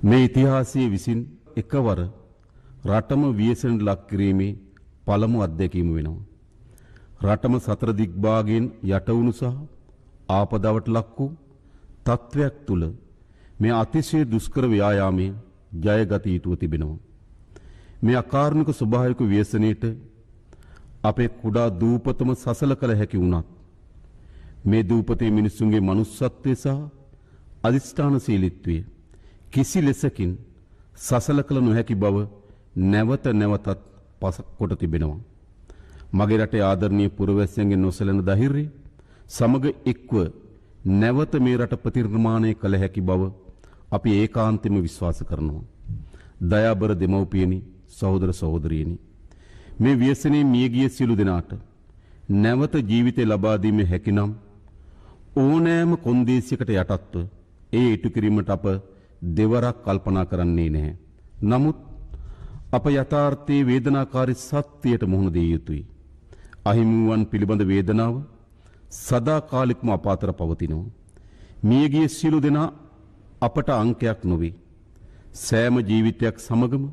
මේ ඉතිහාසයේ විසින් එකවර රටම ව්‍යසනයට ලක් කිරීමේ පළමු අත්දැකීම වෙනවා. රටම සතර දිග්භාගයෙන් යට වුණු සහ ආපදාවට ලක් වූ තත්ත්වයක් තුල මේ අතිශය දුෂ්කර ව්‍යායාමය ජයගත යුතුව තිබෙනවා. මේ අකාරුණික ස්වභාවික ව්‍යසනයට අපේ කුඩා දූපතම සසල කළ හැකි වුණත් මේ දූපතේ මිනිසුන්ගේ මනුස්සත්වය සහ අධිෂ්ඨානශීලීත්වය කිසි ලෙසකින් සසල කළ නොහැකි බව නැවත නැවතත් පසක් කොට තිබෙනවා. මගේ රටේ ආදරණීය පුරවැසියන්ගේ නොසැලෙන ධෛර්යය සමග එක්ව නැවත මේ රට ප්‍රතිනිර්මාණය කළ හැකි බව අපි ඒකාන්තයෙන්ම විශ්වාස කරනවා. දයාබර දෙමව්පියනි, සහෝදර සහෝදරියනි, මේ ව්‍යසනයේ මියගිය සියලු දෙනාට නැවත ජීවිතය ලබා දීමේ හැකිනම් ඕනෑම කොන්දේසියකට යටත්ව ඒ ඉටු කිරීමට අප දෙවරක් කල්පනා කරන්නේ නැහැ. නමුත් අප යථාර්ථයේ වේදනාකාරී සත්‍යයට මුහුණ දිය යුතුයි. අහිමිවුවන් පිළිබඳ වේදනාව සදාකාලිකම අප අතර පවතිනවා. මියගිය සියලු දෙනා අපට අංකයක් නොවේ. සෑම ජීවිතයක් සමගම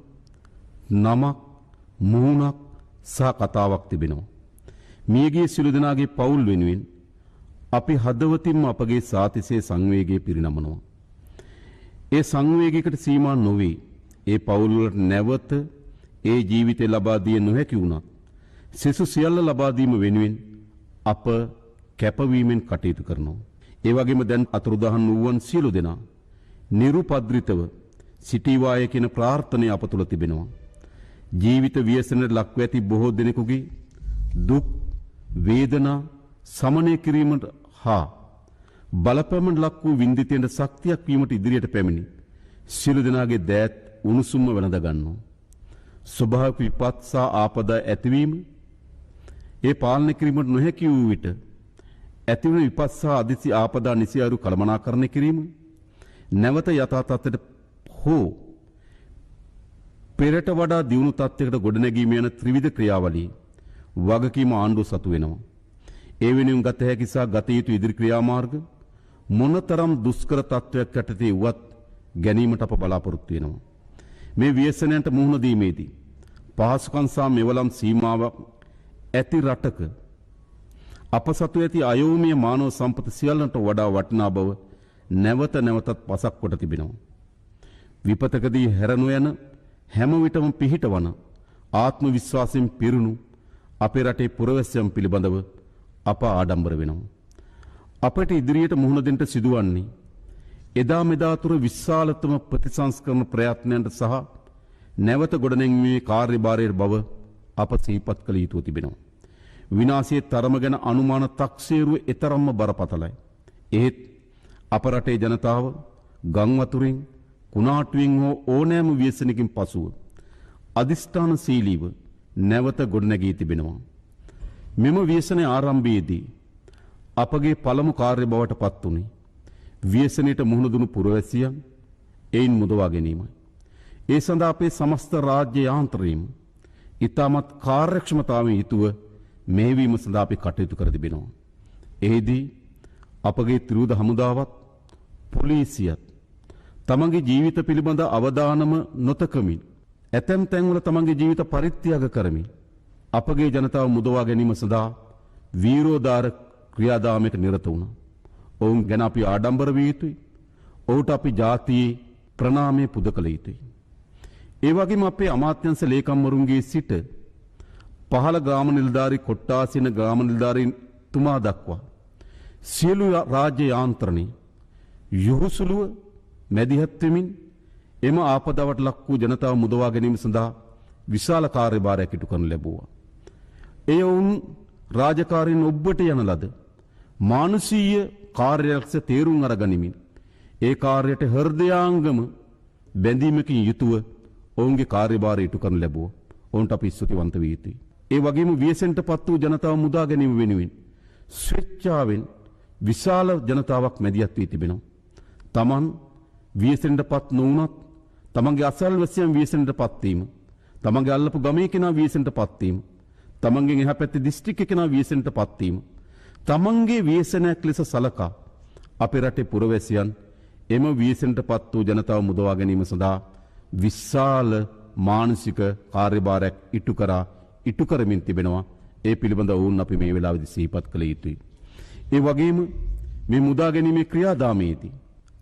නමක්, මුහුණක් සහ කතාවක් තිබෙනවා. මියගිය සියලු දෙනාගේ පවුල් වෙනුවෙන් අපි හදවතින්ම අපගේ සාතිසය සංවේගය පිරිනමනවා. ඒ සංවේගයකට සීමා නොවේ. ඒ පවුල් වලට නැවත ඒ ජීවිතය ලබා දිය නොහැකි වුණත් සෙසු සියල්ල ලබා දීම වෙනුවෙන් අප කැපවීමෙන් කටයුතු කරනවා. ඒ වගේම දැන් අතුරුදහන් වූවන් සියලු දෙනා නිරුපද්‍රිතව සිටීවාය කියන ප්‍රාර්ථනය අප තුළ තිබෙනවා. ජීවිත ව්‍යසනයට ලක්ව ඇති බොහෝ දෙනෙකුගේ දුක් වේදනා සමනය කිරීමට හා බලපෑමට ලක් වූ වින්දිතයන්ට ශක්තියක් වීමට ඉදිරියට පැමිණි සියලු දෙනාගේ දෑත් උණුසුම්ම වැළඳ ගන්නවා. ස්වභාවික විපත් සහ ආපදා ඇතිවීම ඒ පාලනය කිරීමට නොහැකි වූ විට ඇතිවන විපත් සහ අදිසි ආපදා නිසි අයුරු කළමනාකරණය කිරීම, නැවත යථා තත්ත්වයට හෝ පෙරට වඩා දියුණු තත්ත්වයකට ගොඩනැගීම යන ත්‍රිවිධ ක්‍රියාවලිය වගකීම ආණ්ඩුව සතු වෙනවා. ඒ වෙනුවෙන් ගත හැකි සහ ගත යුතු ඉදිරි ක්‍රියාමාර්ග මොනතරම් දුෂ්කර තත්ත්වයක් යටතේ වුවත් ගැනීමට අප බලාපොරොත්තු වෙනවා. මේ ව්‍යසනයන්ට මුහුණ දීමේදී පහසුකම් සහ මෙවලම් සීමාවක් ඇති රටක අප සතු ඇති අයෝමය මානව සම්පත සියල්ලන්ට වඩා වටිනා බව නැවත නැවතත් පසක් කොට තිබෙනවා. විපතකදී හැර නොයන හැම විටම පිහිටවන ආත්ම විශ්වාසයෙන් පිරුණු අපේ රටේ පුරවැසියන් පිළිබඳව අප ආඩම්බර වෙනවා. අපට ඉදිරියට මුහුණ දෙන්න සිදුවන්නේ එදා මෙදා තුර විශාලතම ප්‍රතිසංස්කරණ ප්‍රයත්නයන්ට සහ නැවත ගොඩනැංවීමේ කාර්යභාරයේ බව අප සිහිපත් කළ යුතුව තිබෙනවා. විනාශයේ තරම ගැන අනුමාන තක්සේරුව එතරම්ම බරපතලයි. එහෙත් අප රටේ ජනතාව ගම් වතුරින්, කුණාටුවෙන් හෝ ඕනෑම ව්‍යසනකින් පසුව අධිෂ්ඨානශීලීව නැවත ගොඩනැගී තිබෙනවා. මෙම ව්‍යසනය ආරම්භයේදී අපගේ පළමු කාර්ය බවට පත් වුණේ ව්‍යසනයට මුහුණ දුණු පුරවැසියන් එයින් මුදවා ගැනීමයි. ඒ සඳහා අපේ සමස්ත රාජ්‍ය යාන්ත්‍රණයම ඉතාමත් කාර්යක්ෂමතාවෙන් යුතුව මෙහෙයවීම සඳහා අපි කටයුතු කර තිබෙනවා. එහිදී අපගේ ත්‍රිවිධ හමුදාවත් පොලිසියත් තමන්ගේ ජීවිත පිළිබඳ අවදානම නොතකමින් ඇතැම් තැන්වල තමන්ගේ ජීවිත පරිත්‍යාග කරමින් අපගේ ජනතාව මුදවා ගැනීම සඳහා වීරෝදාර ක්‍රියාදාමයක නිරත වුණා. ඔවුන් ගැන අපි ආඩම්බර විය යුතුයි. ඔහුට අපි ජාතියේ ප්‍රණාමය පුද කළ යුතුයි. ඒ වගේම අපේ අමාත්‍යංශ ලේකම්වරුන්ගේ සිට පහළ ග්‍රාම නිලධාරී කොට්ටාසින ග්‍රාම නිලධාරීන් තුමා දක්වා සියලු රාජ්‍ය යාන්ත්‍රණي යොහුසුලුව මැදිහත් වෙමින් එම ආපදාවට ලක් වූ ජනතාව මුදවා ගැනීම සඳහා විශාල කාර්යභාරයක් ඉටු කරනු ලැබුවා. එය ඔවුන් රාජකාරීන් ඔබ්බට යන ලද මානුෂීය කාර්යයක් ලෙස තේරුම් අරගනිමින් ඒ කාර්යයට හෘදයාංගම බැඳීමකින් යුතුව ඔවුන්ගේ කාර්යභාරය ඉටු කරනු ලැබුවා. ඔවුන්ට අපි ස්තුතිවන්ත විය යුතුයි. ඒ වගේම ව්‍යසනයට පත් වූ ජනතාව මුදා ගැනීම වෙනුවෙන් ස්වේච්ඡාවෙන් විශාල ජනතාවක් මැදිහත් වී තිබෙනවා. තමන් ව්‍යසනයට පත් නොවුනත් තමන්ගේ අසල්වැසියන් ව්‍යසනයට පත්වීම, තමන්ගේ අල්ලපු ගමේ කෙනා ව්‍යසනයට පත්වීම, තමන්ගෙන් එහා පැත්තේ දිස්ත්‍රික්කේ කෙනා ව්‍යසනයට පත්වීම, තමන්ගේ ව්‍යසනයක් ලෙස සලකා අපේ රටේ පුරවැසියන් එම ව්‍යසනයට පත් වූ ජනතාව මුදවා ගැනීම සඳහා විශාල මානසික කාර්යභාරයක් ඉටු කරමින් තිබෙනවා. ඒ පිළිබඳව ඔවුන් අපි මේ වෙලාවේදී සිහිපත් කළ යුතුයි. ඒ වගේම මේ මුදා ගැනීමේ ක්‍රියාදාමයේදී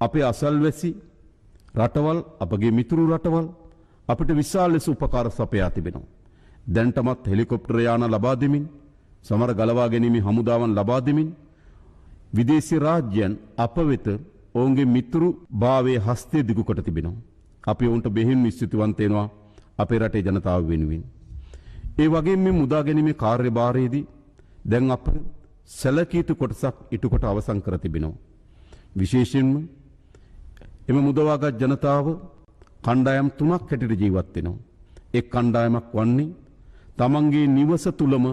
අපේ අසල්වැසි රටවල්, අපගේ මිතුරු රටවල් අපිට විශාල ලෙස උපකාර සපයා තිබෙනවා. දැන්ටමත් හෙලිකොප්ටර් යාන ලබා දෙමින්, සමහර ගලවා ගැනීමේ හමුදාවන් ලබා දෙමින් විදේශී රාජ්‍යයන් අප වෙත ඔවුන්ගේ මිතුරු භාවයේ හස්තය දිගු කොට තිබෙනවා. අපි ඔවුන්ට බෙහෙවින්ම ස්තුතිවන්ත වෙනවා අපේ රටේ ජනතාව වෙනුවෙන්. ඒ වගේම මේ මුදා ගැනීමේ කාර්යභාරයේදී දැන් අප සැලකිය යුතු කොටසක් ඉටු කොට අවසන් කර තිබෙනවා. විශේෂයෙන්ම එම මුදවාගත් ජනතාව කණ්ඩායම් තුනක් හැටියට ජීවත් වෙනවා. එක් කණ්ඩායමක් වන්නේ තමන්ගේ නිවස තුලම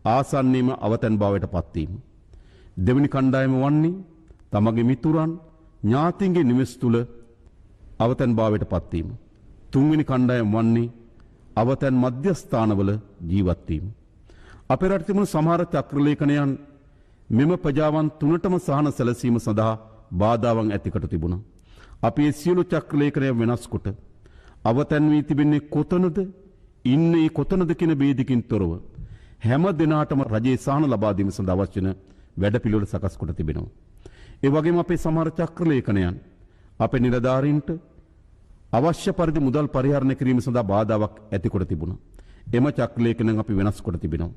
ආසන්නයේම අවතැන් භාවයට පත්වීම. දෙවෙනි කණ්ඩායම වන්නේ තමන්ගේ මිතුරන් ඥාතීන්ගේ නිවෙස් තුල අවතැන් භාවයට පත්වීම. තුන්වෙනි කණ්ඩායම වන්නේ අවතැන් මධ්‍යස්ථානවල ජීවත් වීම. අපේ රටේ තිබුණු සමහර චක්‍රලේඛනයන් මෙම ප්‍රජාවන් තුනටම සහන සැලසීම සඳහා බාධාවන් ඇතිකොට තිබුණා. අපි ඒ සියලු චක්‍රලේඛනය වෙනස් කොට අවතැන් වී තිබෙන්නේ කොතනද, ඉන්නේ කොතනද කියන ભેදකින් තොරව හැම දිනාටම රජයේ සහන ලබා දීම සඳහා අවශ්‍ය වන වැඩපිළිවෙල සකස් කොට තිබෙනවා. ඒ වගේම අපේ සමහර චක්‍රලේඛනයන් අපේ නිලධාරීන්ට අවශ්‍ය පරිදි මුදල් පරිහරණය කිරීම සඳහා බාධාවක් ඇති කොට තිබුණා. එම චක්‍රලේඛනයන් අපි වෙනස් කොට තිබෙනවා.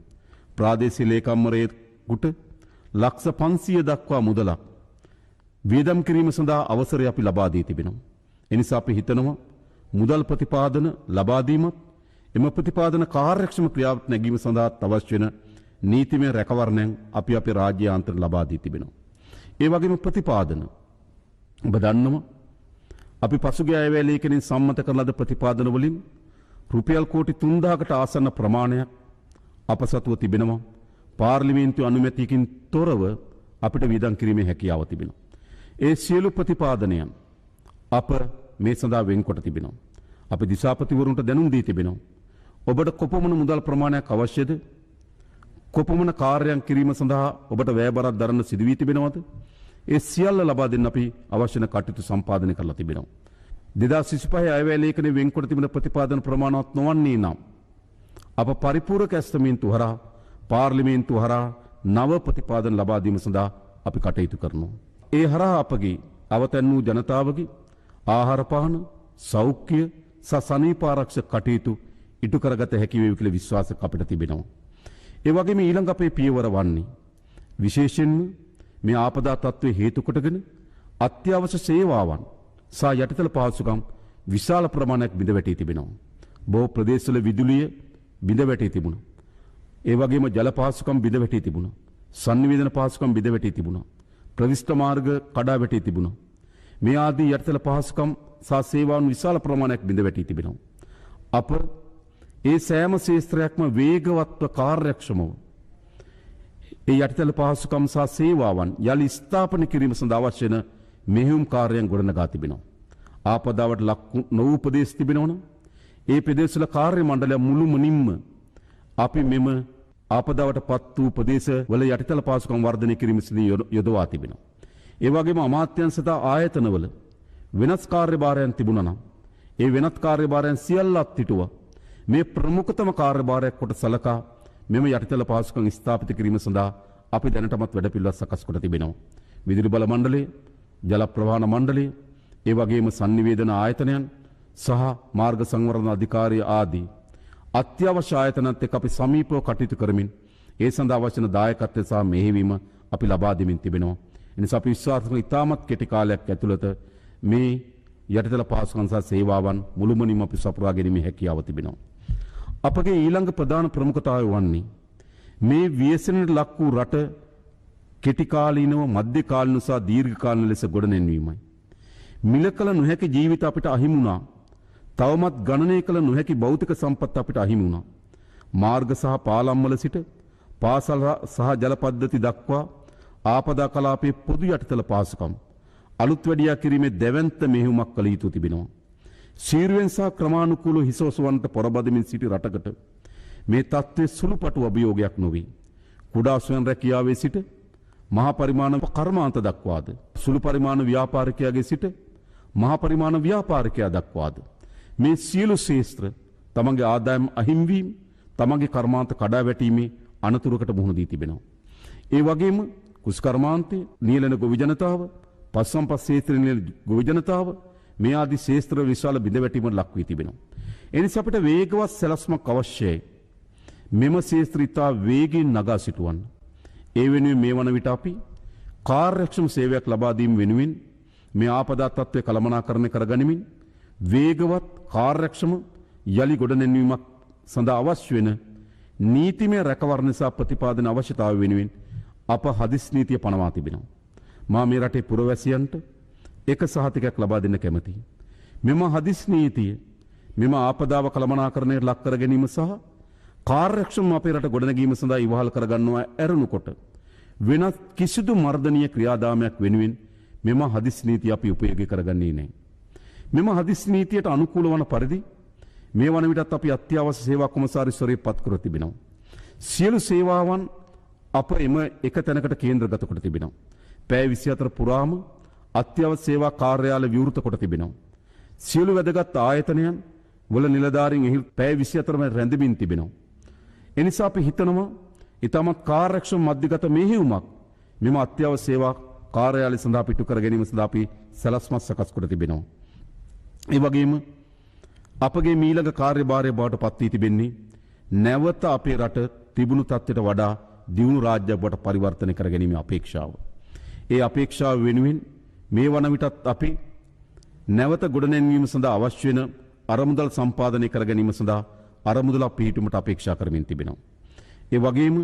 ප්‍රාදේශීය ලේකම්වරයෙකුට ලක්ෂ 500 දක්වා මුදලක් වියදම් කිරීම සඳහා අවසරය අපි ලබා දී තිබෙනවා. එනිසා අපි හිතනවා මුදල් ප්‍රතිපාදන ලබා දීමත් එම ප්‍රතිපාදන කාර්යක්ෂම ක්‍රියාවට නැගීම සඳහා අවශ්‍ය වෙන නීතිමය රැකවරණයන් අපි අපේ රාජ්‍ය යාන්ත්‍රණ ලබා දී තිබෙනවා. ඒ වගේම ප්‍රතිපාදන ඔබ දන්නවා අපි පසුගිය අයවැය ලේඛනයෙන් සම්මත කරන ලද ප්‍රතිපාදන වලින් රුපියල් කෝටි 3000කට ආසන්න ප්‍රමාණයක් අප සතුව තිබෙනවා. පාර්ලිමේන්තු අනුමැතියකින් තොරව අපිට වියදම් කිරීමේ හැකියාව තිබෙනවා. ඒ සියලු ප්‍රතිපාදනයන් අප මේ සඳහා වෙන්කොට තිබෙනවා. අපි දිසාපතිවරුන්ට දැනුම් දී තිබෙනවා. ඔබට කොපමණ මුදල් ප්‍රමාණයක් අවශ්‍යද? කොපමණ කාර්යයන් කිරීම සඳහා ඔබට වැයබරක් දරන්න සිදු වී තිබෙනවද? ඒ සියල්ල ලබා දෙන්න අපි අවශ්‍ය වන කටයුතු සම්පාදනය කරලා තිබෙනවා. 2025 අයවැය ලේඛනයේ වෙන්කොට තිබෙන ප්‍රතිපාදන ප්‍රමාණවත් නොවන්නේ නම් අප පරිපූර්ණක ඇස්තමේන්තු හරහා පාර්ලිමේන්තු හරහා නව ප්‍රතිපාදන ලබා දීම සඳහා අපි කටයුතු කරනවා. ඒ හරහා අපගේ අවතැන් වූ ජනතාවගේ ආහාර පාන, සෞඛ්‍ය සහ සනීප ආරක්ෂක කටයුතු ඉටු කරගත හැකි වේවි කියලා විශ්වාසයක් අපිට තිබෙනවා. ඒ වගේම ඊළඟ අපේ පියවර වන්නේ විශේෂයෙන්ම මේ ආපදා තත්ත්වය හේතු කොටගෙන අත්‍යවශ්‍ය සේවාවන් සහ යටිතල පහසුකම් විශාල ප්‍රමාණයක් බිඳ වැටී තිබෙනවා. බොහෝ ප්‍රදේශවල විදුලිය බිඳ වැටී තිබුණා. ඒ වගේම ජල පහසුකම් බිඳ වැටී තිබුණා. සංනිවේදන පහසුකම් බිඳ වැටී තිබුණා. ප්‍රවිෂ්ඨ මාර්ග කඩා වැටී තිබුණා. මේ ආදී යටිතල පහසුකම් සහ සේවාවන් විශාල ප්‍රමාණයක් බිඳ වැටී තිබෙනවා. අප ඒ සෑම ක්ෂේත්‍රයක්ම වේගවත්ව කාර්යක්ෂමව ඒ යටිතල පහසුකම් සහ සේවාවන් යලි ස්ථාපන කිරීම සඳහා අවශ්‍ය වන මෙහෙයුම් කාර්යයන් ගොඩනගා තිබෙනවා. ආපදාවට ලක් නොවූ ප්‍රදේශ තිබෙනවනම් ඒ ප්‍රදේශවල කාර්ය මණ්ඩලය මුළුමනින්ම අපි මෙම ආපදාවට පත් වූ ප්‍රදේශවල යටිතල පහසුකම් වර්ධනය කිරීම සඳහා යොදවා තිබෙනවා. ඒ වගේම අමාත්‍යංශ සහ ආයතනවල වෙනස් කාර්යභාරයන් තිබුණා නම් ඒ වෙනත් කාර්යභාරයන් සියල්ල අත්හිටුවා මේ ප්‍රමුඛතම කාර්යභාරයක් කොට සලකා මෙම යටිතල පහසුකම් ස්ථාපිත කිරීම සඳහා අපි දැනටමත් වැඩපිළිවෙලක් සකස් කොට තිබෙනවා. විදුලි බල මණ්ඩලය, ජල ප්‍රවාහන මණ්ඩලය, ඒ වගේම සංනිවේදන ආයතනයන් සහ මාර්ග සංවර්ධන අධිකාරිය ආදී අත්‍යවශ්‍ය ආයතනත් එක්ක අපි සමීපව කටයුතු කරමින් ඒ සඳහා අවශ්‍ය වන දායකත්වය සහ මෙහෙයවීම අපි ලබා දෙමින් තිබෙනවා. එනිසා අපි විශ්වාස කරන ඉතාමත් කෙටි කාලයක් ඇතුළත මේ යටිතල පහසුකම් සහ සේවාවන් මුළුමනින්ම අපි සපුරා ගැනීමේ හැකියාව තිබෙනවා. අපගේ ඊළඟ ප්‍රධාන ප්‍රමුඛතාවය වන්නේ මේ ව්‍යසනයට ලක් වූ රට කෙටි කාලීනව, මධ්‍ය කාලීන සහ දීර්ඝ කාලීන ලෙස ගොඩනැන්වීමයි. මිල කළ නොහැකි ජීවිත අපිට අහිමි වුණා. තවමත් ගණනය කළ නොහැකි භෞතික සම්පත් අපිට අහිමි වුණා. මාර්ග සහ පාලම් වල සිට පාසල් සහ ජල පද්ධති දක්වා ආපදා කලාපයේ පොදු යටිතල පහසුකම් අලුත් වැඩියා කිරීමේ දැවැන්ත මෙහෙයුමක් කළ යුතු තිබෙනවා. සීරුවෙන් සහ ක්‍රමානුකූලව හිස ඔසවන්නට පොරබදමින් සිටි රටකට මේ තත්ත්වය සුළුපටු අභියෝගයක් නොවේ. කුඩා ස්වයං රැකියාවේ සිට මහා පරිමාණ කර්මාන්ත දක්වාද, සුළු පරිමාණ ව්‍යාපාරිකයාගේ සිට මහා පරිමාණ ව්‍යාපාරිකයා දක්වාද මේ සියලු ශේත්‍ර තමන්ගේ ආදායම් අහිමිවීම, තමන්ගේ කර්මාන්ත කඩා වැටීමේ අනතුරකට මුහුණ දී තිබෙනවා. ඒ වගේම කුෂ්කර්මාන්තය, නියැලෙන ගොවි ජනතාව, පස්සම්පස් ක්ෂේත්‍රයේ නියැලෙන ගොවි ජනතාව මේ ආදී ශේත්‍ර විශාල බිඳවැටීමකට ලක් වී තිබෙනවා. ඒ නිසා අපිට වේගවත් සැලැස්මක් අවශ්‍යයි. මෙම ශේත්‍ර ඉතා වේගයෙන් නගා සිටුවන්න. ඒ වෙනුවෙන් මේ වන විට අපි කාර්යක්ෂම සේවයක් ලබා දීම වෙනුවෙන් මේ ආපදා තත්ත්වය කළමනාකරණය කරගනිමින් වේගවත් කාර්යක්ෂම යලි ගොඩනැංවීමක් සඳහා අවශ්‍ය වෙන නීතිමය රැකවරණ සහ ප්‍රතිපාදන අවශ්‍යතාවය වෙනුවෙන් අප හදිස් නීතිය පනවා තිබෙනවා. මා මේ රටේ පුරවැසියන්ට එක සහතිකයක් ලබා දෙන්න කැමතියි. මෙම හදිස් නීතිය මෙම ආපදාව කළමනාකරණයට ලක් කර ගැනීම සහ කාර්යක්ෂම අපේ රට ගොඩනැගීම සඳහා ඉවහල් කරගන්නවා ඇරුණුකොට වෙනත් කිසිදු මර්ධනීය ක්‍රියාදාමයක් වෙනුවෙන් මෙම හදිස් නීතිය අපි උපයෝගී කරගන්නේ නැහැ. මෙම හදිස් නීතියට අනුකූල වන පරිදි මේ වන විටත් අපි අත්‍යවශ්‍ය සේවා කොමසාරිස්වරයෙක් පත් කර තිබෙනවා. සියලු සේවාවන් අප එම එක තැනකට කේන්ද්‍රගත කොට තිබෙනවා. පැය 24 පුරාම අත්‍යවශ්‍ය සේවා කාර්යාල විවෘත කොට තිබෙනවා. සියලු වැදගත් ආයතනයන් වල නිලධාරීන් එහි පැය 24ම රැඳෙමින් තිබෙනවා. එනිසා අපි හිතනවා ඉතාමත් කාර්යක්ෂම මධ්‍යගත මෙහෙයුමක් මෙම අත්‍යවශ්‍ය සේවා කාර්යාලය සඳහා පිටු කර ගැනීම සඳහා අපි සැලැස්මක් සකස් කොට තිබෙනවා. ඒ වගේම අපගේ මීළඟ කාර්යභාරය බවට පත් වී තිබෙන්නේ නැවත අපේ රට තිබුණු තත්ත්වයට වඩා දියුණු රාජ්‍යයක් බවට පරිවර්තනය කර ගැනීමේ අපේක්ෂාව. ඒ අපේක්ෂාව වෙනුවෙන් මේ වන විටත් අපි නැවත ගොඩනැංවීම සඳහා අවශ්‍ය වෙන අරමුදල් සම්පාදනය කර ගැනීම සඳහා අරමුදලක් පිහිටුමට අපේක්ෂා කරමින් තිබෙනවා. ඒ වගේම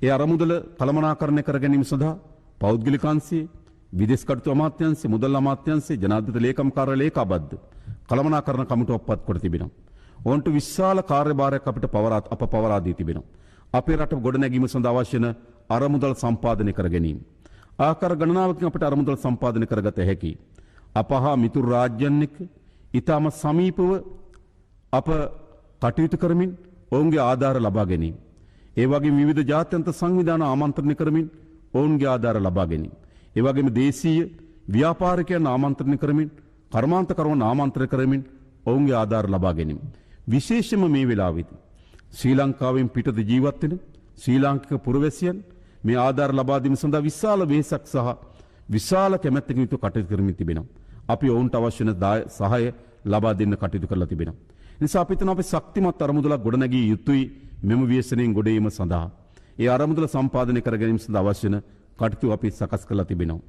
ඒ අරමුදල කළමනාකරණය කර ගැනීම සඳහා පෞද්ගලික අංශයේ, විදේශ කටයුතු අමාත්‍යාංශය, මුදල් අමාත්‍යාංශය, ජනාධිපති ලේකම් කාර්යාලය ඒකාබද්ධ කළමනාකරණ කමිටුවක් පත් කොට තිබෙනවා. ඔවුන්ට විශාල කාර්යභාරයක් අපිට අප පවරා දී තිබෙනවා. අපේ රට ගොඩනැගීම සඳහා අවශ්‍ය වන අරමුදල් සම්පාදනය කර ගැනීම. ආකාර ගණනාවකින් අපිට අරමුදල් සම්පාදනය කරගත හැකියි. අප හා මිතුරු රාජ්‍යයන් එක්ක ඉතාම සමීපව අප කටයුතු කරමින් ඔවුන්ගේ ආධාර ලබා ගැනීම. ඒ වගේම විවිධ ජාත්‍යන්තර සංවිධාන ආමන්ත්‍රණය කරමින් ඔවුන්ගේ ආධාර ලබා ගැනීම. ඒ වගේම දේශීය ව්‍යාපාරිකයන් ආමන්ත්‍රණය කරමින්, කර්මාන්තකරුවන් ආමන්ත්‍රණය කරමින් ඔවුන්ගේ ආධාර ලබා ගැනීම. විශේෂයෙන්ම මේ වෙලාවේදී ශ්‍රී ලංකාවෙන් පිටත ජීවත් වෙන ශ්‍රී ලාංකික පුරවැසියන් මේ ආධාර ලබා දීම සඳහා විශාල වෙහෙසක් සහ විශාල කැමැත්තකින් යුතුව කටයුතු කරමින් තිබෙනවා. අපි ඔවුන්ට අවශ්‍ය වෙන සහාය ලබා දෙන්න කටයුතු කරලා තිබෙනවා. ඒ නිසා අපි හිතනවා අපි ශක්තිමත් අරමුදලක් ගොඩනැගිය යුතුයි මෙම ව්‍යසනයෙන් ගොඩ ඒම සඳහා. ඒ අරමුදල සම්පාදනය කර ගැනීම සඳහා අවශ්‍ය වෙන කටයුතු අපි සකස් කරලා තිබෙනවා.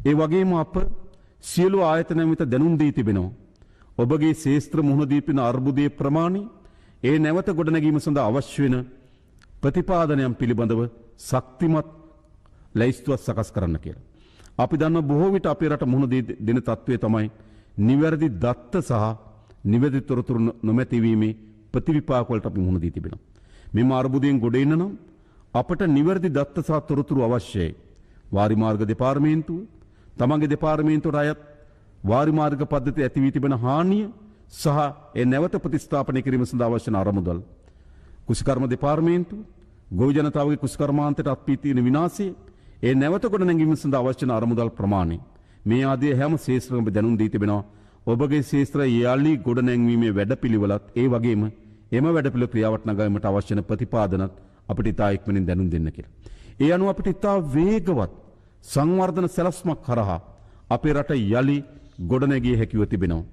ඒ වගේම අප සියලු ආයතනයන් වෙත දැනුම් දී තිබෙනවා. ඔබගේ ශේත්‍ර මුහුණ දී තිබෙන අර්බුදයේ ප්‍රමාණය, ඒ නැවත ගොඩනැගීම සඳහා අවශ්‍ය වෙන ප්‍රතිපාදනයන් පිළිබඳව ශක්තිමත් ලැයිස්තුවක් සකස් කරන්න කියලා. අපි දන්න බොහෝ විට අපේ රට මුහුණ දෙන තත්ත්වය තමයි නිවැරදි දත්ත සහ නිවැරදි තොරතුරු නොමැති වීමේ ප්‍රතිවිපාක වලට අපි මුහුණ දී තිබෙනවා. මෙම අර්බුදයෙන් ගොඩ එන්න නම් අපට නිවැරදි දත්ත සහ තොරතුරු අවශ්‍යයි. වාරි මාර්ග දෙපාර්තමේන්තුව, තමන්ගේ දෙපාර්තමේන්තුවට අයත් වාරි මාර්ග පද්ධතිය ඇති වී තිබෙන හානිය සහ ඒ නැවත ප්‍රතිස්ථාපනය කිරීම සඳහා අවශ්‍ය වන අරමුදල්, කුෂිකර්ම දෙපාර්තමේන්තුව, ගොවි ජනතාවගේ කුෂිකර්මාන්තයට අත්වී තියෙන විනාශය, ඒ නැවත ගොඩ නැගීම සඳහා අවශ්‍ය වන අරමුදල් ප්‍රමාණය, මේ ආදී හැම ශේත්‍රයකම දැනුම් දී තිබෙනවා. ඔබගේ ශේත්‍රය යලි ගොඩ නැංවීමේ වැඩපිළිවෙලත් ඒ වගේම එම වැඩපිළිවෙල ක්‍රියාවට නගාවීමට අවශ්‍ය වන ප්‍රතිපාදනත් අපිට ඉතා ඉක්මනින් දැනුම් දෙන්න කියලා. ඒ අනුව අපිට ඉතා වේගවත් සංවර්ධන සැලැස්මක් හරහා අපේ රට යලි ගොඩනැගිය හැකිව තිබෙනවා.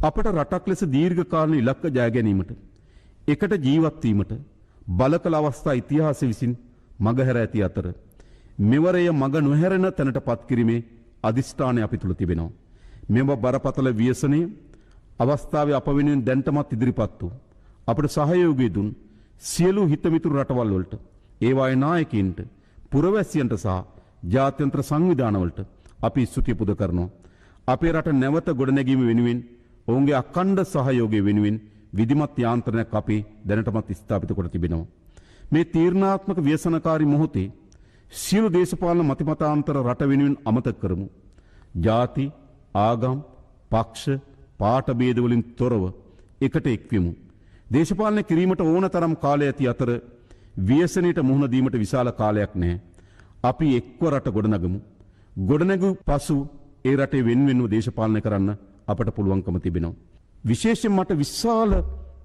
අපට රටක් ලෙස දීර්ඝකාලීන ඉලක්ක ජය ගැනීමට, එකට ජීවත් වීමට බලකල අවස්ථා ඉතිහාසය විසින් මගහැර ඇති අතර මෙවරය මග නොහැරෙන තැනට පත් කිරීමේ අදිෂ්ඨානය අපි තුළ තිබෙනවා. මෙම බරපතල ව්‍යසනය අවස්ථාවේ අප වෙනුවෙන් දැන්ටමත් ඉදිරිපත් වූ අපට සහයෝගය දුන් සියලු හිතමිතුරු රටවල් වලට, ඒවායේ නායකයින්ට, පුරවැසියන්ට සහ ජාත්‍යන්තර සංවිධානවලට අපි ස්තුතිය පුද කරනවා. අපේ රට නැවත ගොඩනැගීම වෙනුවෙන් ඔවුන්ගේ අඛණ්ඩ සහයෝගය වෙනුවෙන් විධිමත් යාන්ත්‍රණයක් අපි දැනටමත් ස්ථාපිත කොට තිබෙනවා. මේ තීරණාත්මක ව්‍යසනකාරී මොහොතේ සියලු දේශපාලන මතිමතාන්තර රට වෙනුවෙන් අමතක කරමු. ජාති, ආගම්, පක්ෂ, පාට භේද වලින් තොරව එකට එක්වෙමු. දේශපාලනය කිරීමට ඕන තරම් කාලය ඇති අතර ව්‍යසනයට මුහුණ දීමට විශාල කාලයක් නැහැ. අපි එක්ව රට ගොඩනගමු. ගොඩනැගූ පසු ඒ රටේ වෙන වෙනම දේශපාලනය කරන්න අපට පුළුවන්කම තිබෙනවා. විශේෂයෙන් මට විශාල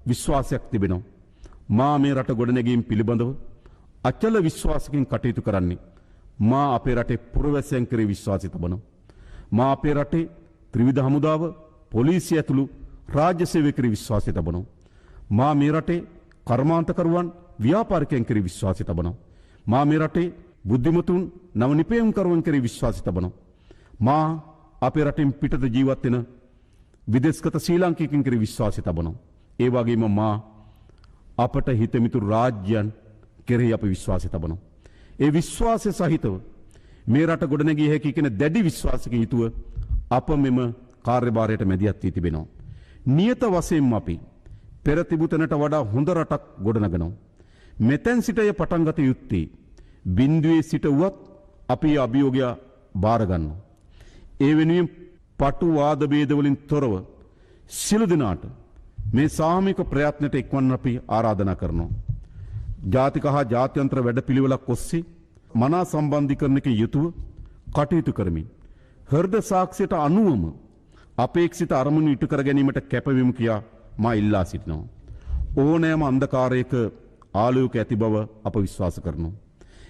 විශ්වාසයක් තිබෙනවා. මා මේ රට ගොඩනැගීම පිළිබඳව අචල විශ්වාසකින් කටයුතු කරන්නේ. මා අපේ රටේ පුරවැසියන් කෙරෙහි විශ්වාසය තබනවා. මා අපේ රටේ ත්‍රිවිධ හමුදාව, පොලිසිය ඇතුළු රාජ්‍ය සේවය කෙරෙහි විශ්වාසය තබනවා. මා මේ රටේ කර්මාන්තකරුවන්, ව්‍යාපාරිකයන් කෙරෙහි විශ්වාසය තබනවා. මා මේ රටේ බුද්ධිමතුන්, නව නිපැයුම්කරුවන් කෙරෙහි විශ්වාසය තබනවා. මා අපේ රටෙන් පිටත ජීවත් වෙන විදේශගත ශ්‍රී ලාංකිකයින් කෙරෙහි විශ්වාසය තබනවා. ඒ වගේම මා අපට හිතමිතුරු රාජ්‍යයන් කෙරෙහි අපි විශ්වාසය තබනවා. ඒ විශ්වාසය සහිතව මේ රට ගොඩනැගිය හැකි කියන දැඩි විශ්වාසයකින් යුතුව අප මෙම කාර්යභාරයට මැදිහත් වී තිබෙනවා. නියත වශයෙන්ම අපි පෙර තිබු තැනට වඩා හොඳ රටක් ගොඩනගනවා. මෙතැන් සිට එය පටන් ගත යුත්තේ බිඳුවේ සිට වුවත් අපි අභියෝගය බාර ගන්නවා. ඒ වෙනුවෙන් පටු වාද භේද වලින් තොරව සියලු දෙනාට මේ සාමූහික ප්‍රයත්නයට එක්වන්න අපි ආරාධනා කරනවා. ජාතික හා ජාත්‍යන්තර වැඩපිළිවෙලක් ඔස්සේ මනා සම්බන්ධීකරණයකින් යුතුව කටයුතු කරමින් හෘද සාක්ෂියට අනුවම අපේක්ෂිත අරමුණු ඉටු කර ගැනීමට කැපවීම කියා මා ඉල්ලා සිටිනවා. ඕනෑම අන්ධකාරයක ආලෝකය ඇති බව අප විශ්වාස කරනවා.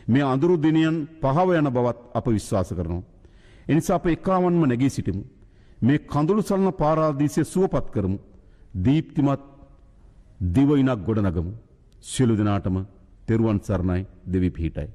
මේ අඳුරු දිනයන් පහව යන බවත් අප විශ්වාස කරනවා. එනිසා අප එකාවන්ම නැගී සිටිමු. මේ කඳුළු සලන පාරාදීසය සුවපත් කරමු. දීප්තිමත් දිවයිනක් ගොඩනගමු. සියලු දෙනාටම තෙරුවන් සරණයි, දෙවි පිහිටයි.